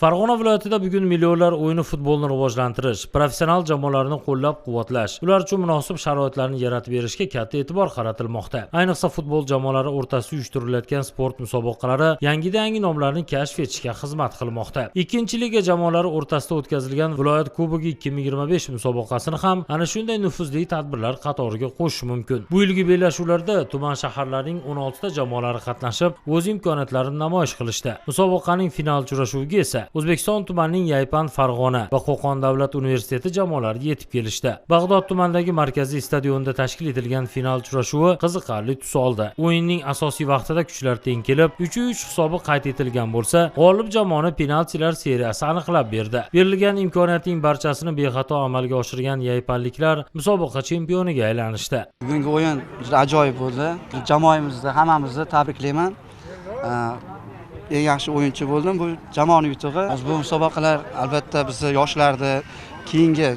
Farg'ona viloyatida bugun millionlar o'yini futbolni rivojlantirish, professional jamoalarni qo'llab-quvvatlash, ular uchun munosib sharoitlarni yaratib berishga katta e'tibor qaratilmoqda. Ayniqsa futbol jamoalari o'rtasida uyushtirilayotgan sport musobaqalari yangidan-yangi nomlarni kashf etishga xizmat qilmoqda. Ikkinchi liga jamoalari o'rtasida o'tkazilgan viloyat kubogi 2025 musobaqasini ham ana shunday nufuzli tadbirlar qatoriga qo'shish mumkin. Bu yilgi bellashuvlarda tuman shaharlarining 16 ta jamoalari qatnashib, o'z imkoniyatlarini namoyish qilishdi. Musobaqaning final uchrashuviga esa O'zbekiston tumanining Yaypan Farg'ona va Qo'qon davlat universiteti jamoalari yetib kelishdi. Bag'dod tumanidagi markaziy stadionda tashkil etilgan final uchrashuvi qiziqarli tus oldi. O'yinning asosiy vaqtida kuchlar teng kelib, 3-3 hisobi qayd etilgan bo'lsa, g'olib jamoani penaltilar seriyasi aniqlab berdi. Berilgan imkoniyatning barchasini bexato amalga oshirgan yaypanliklar musobaqa chempioniga aylanishdi. Bugungi o'yin juda ajoyib bo'ldi. Jamoamizni, hammamizni tabriklayman. Eng yaxshi o'yinchi bo'ldim. Bu jamoaning yutug'i. Bu musobaqalar albatta bizni yoshlarni keyingi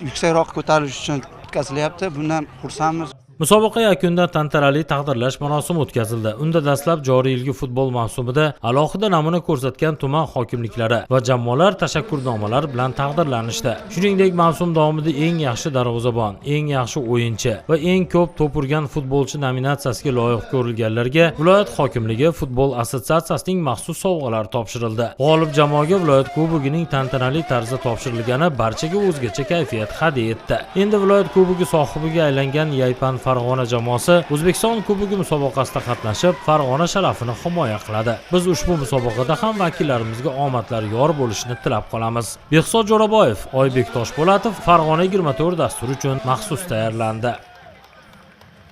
yuksakroq ko'tarilish uchun o'tkazilyapti. Bundan xursandmiz. Musobaqa yakunida tantanali taqdirlash marosimi o'tkazildi. Unda dastlab joriy yilgi futbol mavsumida alohida namuna ko'rsatgan tuman hokimliklari va jamoalar tashakkurnomalar bilan taqdirlanishdi. Shuningdek, mavsum davomida eng yaxshi darvozabon, eng yaxshi o'yinchi va eng ko'p to'p urgan futbolchi nominatsiyasiga loyiq ko'rilganlarga viloyat hokimligi futbol assotsiatsiyasining maxsus sovg'alari topshirildi. G'olib jamoaga viloyat kubogining tantanali tarzda topshirilgani barchaga o'zgacha kayfiyat hadya etdi. Endi viloyat kubogi sohibiga aylangan Yaypan Farg'ona jamoasi O'zbekiston Kubogi musobaqasida qatnashib, Farg'ona sharafini himoya qiladi. Biz ushbu musobaqada ham vakillarimizga omadlar yor bo'lishini tilab qolamiz. Behzod Jo'raboyev, Oybek Toshpo'latov, Farg'ona 24 dasturi uchun maxsus tayyorlandi.